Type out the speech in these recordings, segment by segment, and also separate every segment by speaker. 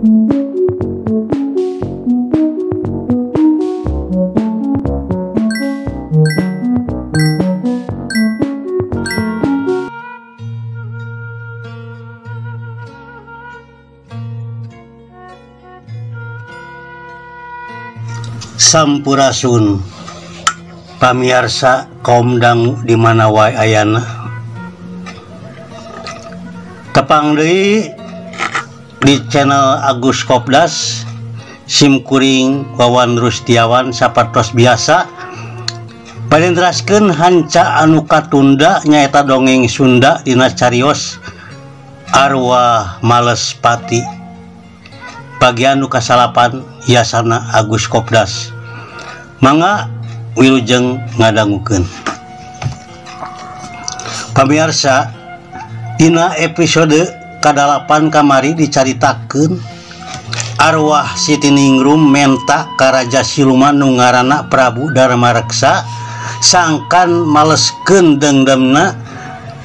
Speaker 1: Sampurasun pamiarsa kaum dangu di mana wae ayana. Tepang deui di channel Agus Kopdas, sim kuring Wawan Rustiawan sapertos biasa bade neraskeun hanca anu katunda nyaeta dongeng Sunda dina carios Arwah Malespati bagian nu kasalapan hiasana Agus Kopdas. Mangga wilujeng ngadangukeun. Pamirsa, dina episode kadalapan kamari dicaritakeun arwah Siti Ningrum menta ka Raja Siluman nu ngaranna Prabu Darmareksa sangkan maleskeun dengdemna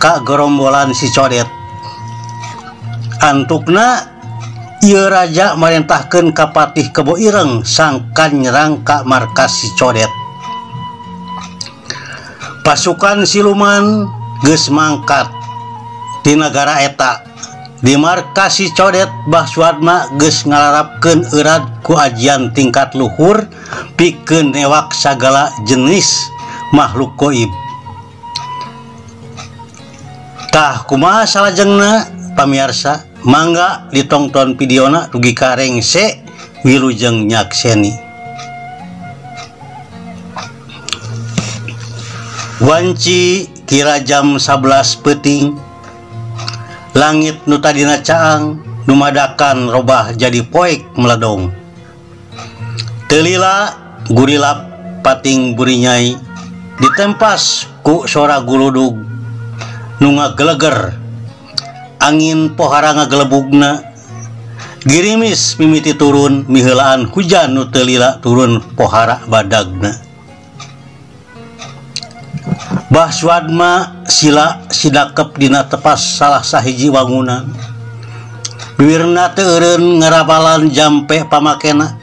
Speaker 1: ka gerombolan si Codet. Antukna ieu raja marentahkeun ka Patih Kebo Ireng sangkan nyerang ka markas si Codet. Pasukan siluman geus mangkat di nagara eta. Di markas si Codet, Bah Suadma geus ngalarapkeun erat ku ajian tingkat luhur pikeun newak sagala jenis makhluk goib. Tah kumaha salajengna pamiarsa? Mangga ditongton videona dugi ka rengse wilujeng nyakseni. Wanci kira jam 11 peuting, langit nu tadina caang numadakan robah jadi poek meledong. Teu lila gurilap pating burinyai ditempas ku sora guludug nu ngageleger. Angin pohara ngagelebugna, girimis mimiti turun miheulaan hujan nu teu lila turun pohara badagna. Bah Suadma sila sidakep dina tepas salah sahiji wangunan. Bibirna teu eureun ngarabalan jampe pamakena.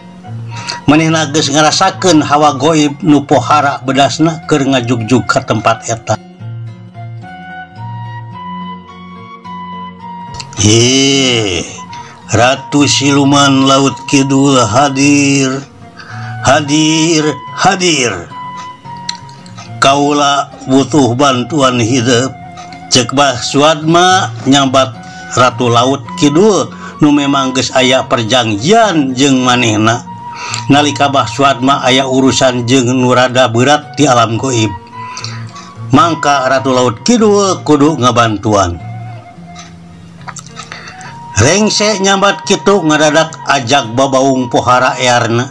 Speaker 1: Manehna geus ngarasakeun hawa goib nu pohara bedasna keur ngajugjug ka tempat eta. Ratu Siluman Laut Kidul hadir, hadir, hadir. Kaula butuh bantuan hidup. Cek Bah Suadma nyambat Ratu Laut Kidul nu memang geus aya perjanjian jeung manehna. Nalika Bah Suadma aya urusan jeung nu rada berat di alam goib, mangka Ratu Laut Kidul kudu ngabantuan. Rengse nyambat kitu ngadadak ajak babaung pohara earna.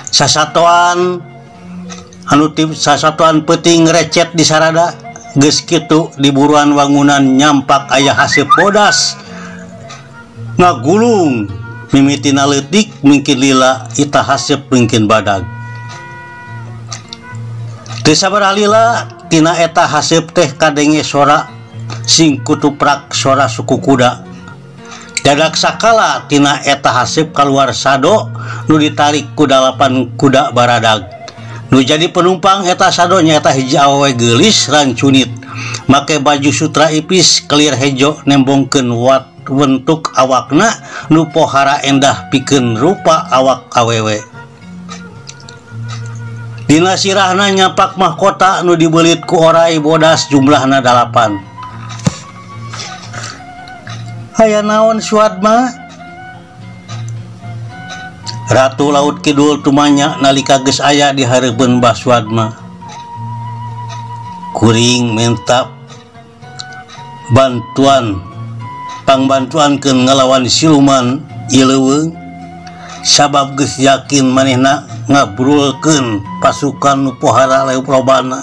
Speaker 1: Sasatoan anu tip sasatoan peuting recet di sarada geus kitu di buruan wangunan nyampak aya haseup bodas ngagulung mimitina leutik mungkin lila ita haseup mungkin badag. Teu sabaraha lila tina eta haseup teh kadenge sora sing kutuprak sora suku kuda. Dadak sakala tina eta haseup kaluar sado nu ditarik ku 8 kuda baradag. Nu jadi penumpang eta sado nyaeta hiji awewe geulis rancunit, make baju sutra ipis kelir hejo nembongkeun wat bentuk awakna nu pohara endah pikeun rupa awak awewe. Dina sirahna nyapak mahkota nu dibeulit ku orai bodas jumlahna 8. Aya naon Suadma? Ratu Laut Kidul tumanya nalika geus aya di hareupeun Bah Suadma. Kuring minta bantuan, pangbantuankeun ngalawan siluman ieu leuweung, sabab geus yakin manehna ngabrulkeun pasukan nu pohara leup lobana.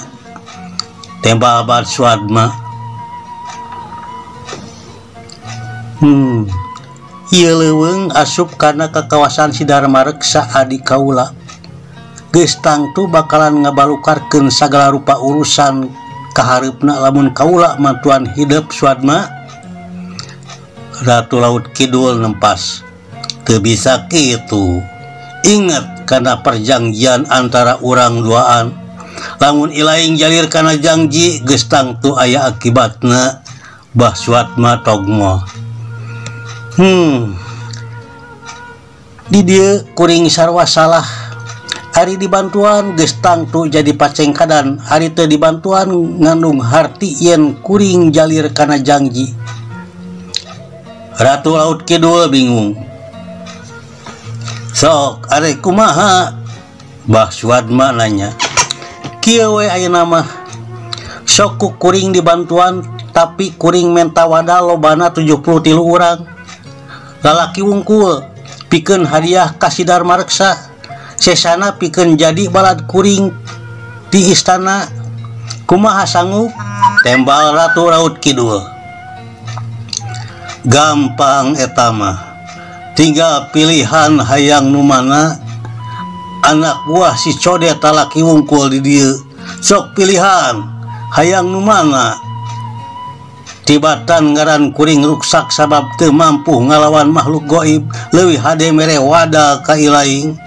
Speaker 1: Tembal Bah Suadma. Ieu leuweung asup kana ka kawasan si Darmareksa adi kaula. Geus tangtu bakalan ngabalukarkeun sagala rupa urusan kahareupna lamun kaula mantuan hidup Suadma. Ratu Laut Kidul nempas. Teu bisa kitu. Ingat kana perjanjian antara urang duaan. Lamun ilaing jalir kana janji geus tangtu aya akibatna. Bah Suatma togmo. Di dieu kuring sarua salah. Ari dibantuan geus tangtu jadi pacengkadan, ari teu dibantuan ngandung harti yen kuring jalir kana janji. Ratu Laut Kidul bingung. Sok ari kumaha? Bah Suatma nanya. Kieu we ayeuna mah. Sok ku kuring dibantuan tapi kuring menta wadal lobana 73 urang. Lalaki wungkul pikeun hadiah ka si Darmareksa. Sesana pikeun jadi balad kuring di istana. Kumaha sanggup? Tembal Ratu Laut Kidul. Gampang eta mah. Tinggal pilihan hayang nu mana. Anak buah si Codet talaki wungkul di dieu. Sok pilihan hayang nu mana. Tibatan ngaran kuring ruksak sabab teu mampu ngalawan makhluk goib, leuwih hade mere wadal ka ilaing.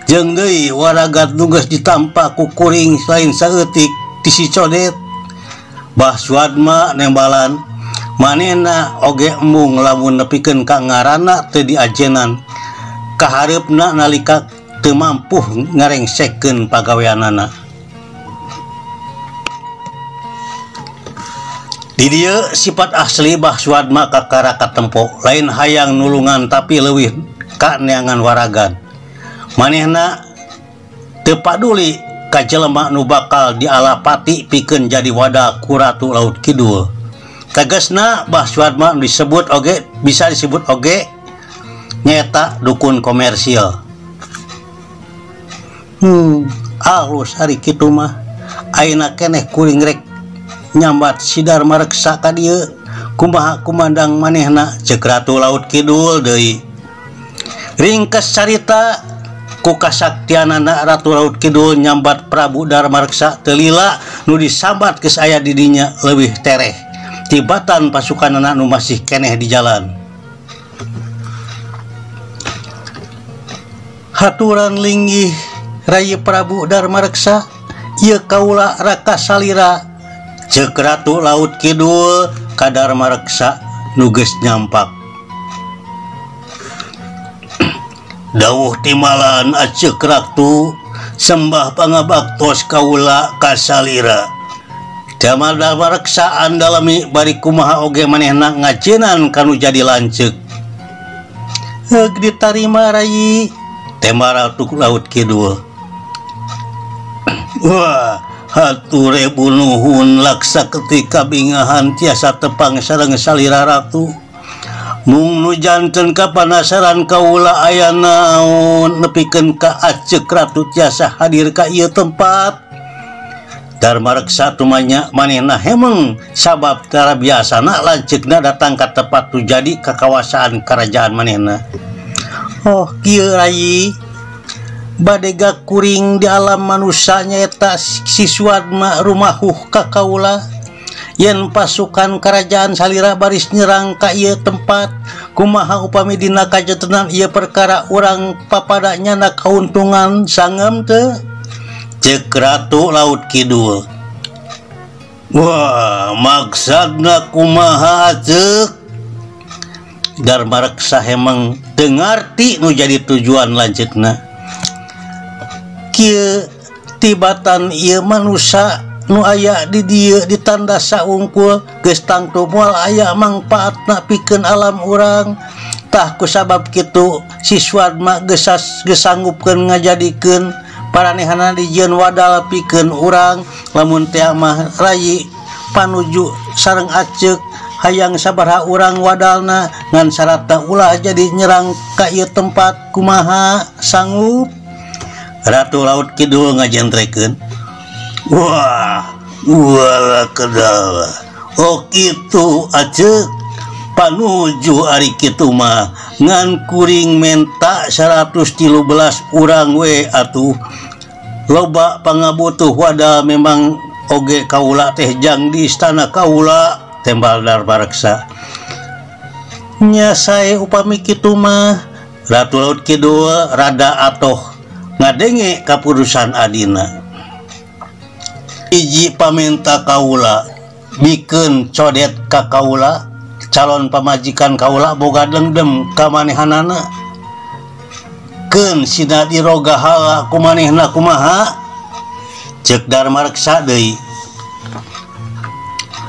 Speaker 1: Jeung deui waragat nu geus ditampa ku kuring lain saeutik ti si Codet. Bah Suatma nembalan manehna oge embung lamun nepikeun ka ngaranna teu diajenan. Kahareupna nalika teu mampu ngarengsekeun pagaweanana. Di dieu sifat asli Bah Suatma kakara katempo, lain hayang nulungan tapi leuwih ka neangan waragan. Manehna teu paduli ka jelema nu bakal dialapati pikeun jadi wadah ku Ratu Laut Kidul. Tegasna Bah Suatma disebut oge, bisa disebut oge nyaeta dukun komersil. Alus ari kitu mah. Ayeuna keneh kuring rek nyambat si Darmareksa ka dieu. Kumaha kumandang manehna? Ceuk Ratu Laut Kidul deui. Ringkes carita ku kasaktianana Ratu Laut Kidul nyambat Prabu Darmareksa teu lila nu disambat geus aya di dinya leuwih tereh tibatan pasukanana nu masih keneh di jalan. Haturan linggih Rayi Prabu Darmareksa, ieu kaula raka salira. Ceuk Ratu Laut Kidul ka Darmareksa nu geus nyampak. Dawuh timalan aceuk ratu, sembah pangabaktos kaula ka salira. Jamal Darmareksa andalami bari kumaha oge manehna ngajenan kanu jadi lanceuk. Heug ditarima rayi, tembal Ratu Laut Kidul. Wah, hatur ribu nuhun laksa ketika bingahan tiasa tepang sareng salira ratu. Mung nu janten kapanasaran kaula aya naon nepikeun ka aceuk ratu tiasa hadir ka ieu tempat. Darmareksa tumanya manehna hemeng sabab tara biasana lanceukna datang ka tempat nu jadi kakawasaan kerajaan manehna. Oh kieu rayi, badega kuring di alam manusia nyaeta si Suatma rumahuh ka kaula. Yen pasukan kerajaan salira baris nyerang ka ieu tempat, kumaha upami dina kajetenan ieu perkara urang papada nyana kauntungan sangem teu? Ceuk Ratu Laut Kidul. Wah, maksudna kumaha ceuk? Darmareksa hemeng teu ngarti nu jadi tujuan lanceukna. Kieu tibatan ieu manusa nu aya di dieu ditanda saungkul geus tangtu moal aya mangpaatna pikeun alam urang. Tah kusabab kitu si Suatma geus sanggupkeun ngajadikeun paranehana dijieun wadal pikeun urang. Lamun teh mah rayi panuju sareng aceuk hayang sabaraha urang wadalna ngan syaratna ulah jadi nyerang ka ieu tempat kumaha sanggup? Ratu Laut Kidul ngajentrekeun. Wah, wala kedal. Oh kitu aceuk panuju ari kitu mah ngan kuring menta 113 urang we atuh. Loba pangabutuh wadah memang oge kaula teh jang di istana kaula, tembal Darmareksa. Nya sae upami kitu mah. Ratu Laut Kidul rada atoh ngadenge kaputusan adina. Hiji pamenta kaula bikeun Codet ka kaula, calon pamajikan kaula boga dengdem ka manehanana. Keun sina diroga hala ku manehna kumaha? Ceuk Darmareksa deui.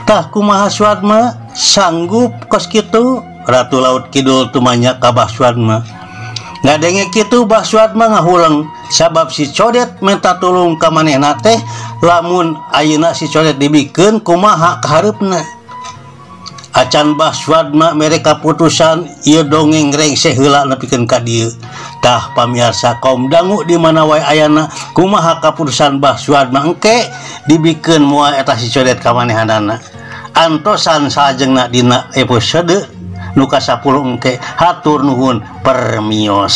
Speaker 1: Tah kumaha Suadma sanggup kos kitu? Ratu Laut Kidul tumanya ka Bah Suadma. Ngadenge kitu Bah Suadma ngahuleng sabab si Codet minta tulung ka manehna teh lamun ayeuna si Codet dibikeun kumaha kahareupna. Acan Bah Suadma mere kaputusan ieu dongeng rengse heula nepikeun ka dieu. Tah pamiarsa kaum dangu di mana wae ayana kumaha kaputusan Bah Suadma engke dibikeun moal eta si Codet ka manehanana. Antosan salajengna dina episode nu ka-10 engke. Hatur nuhun permios.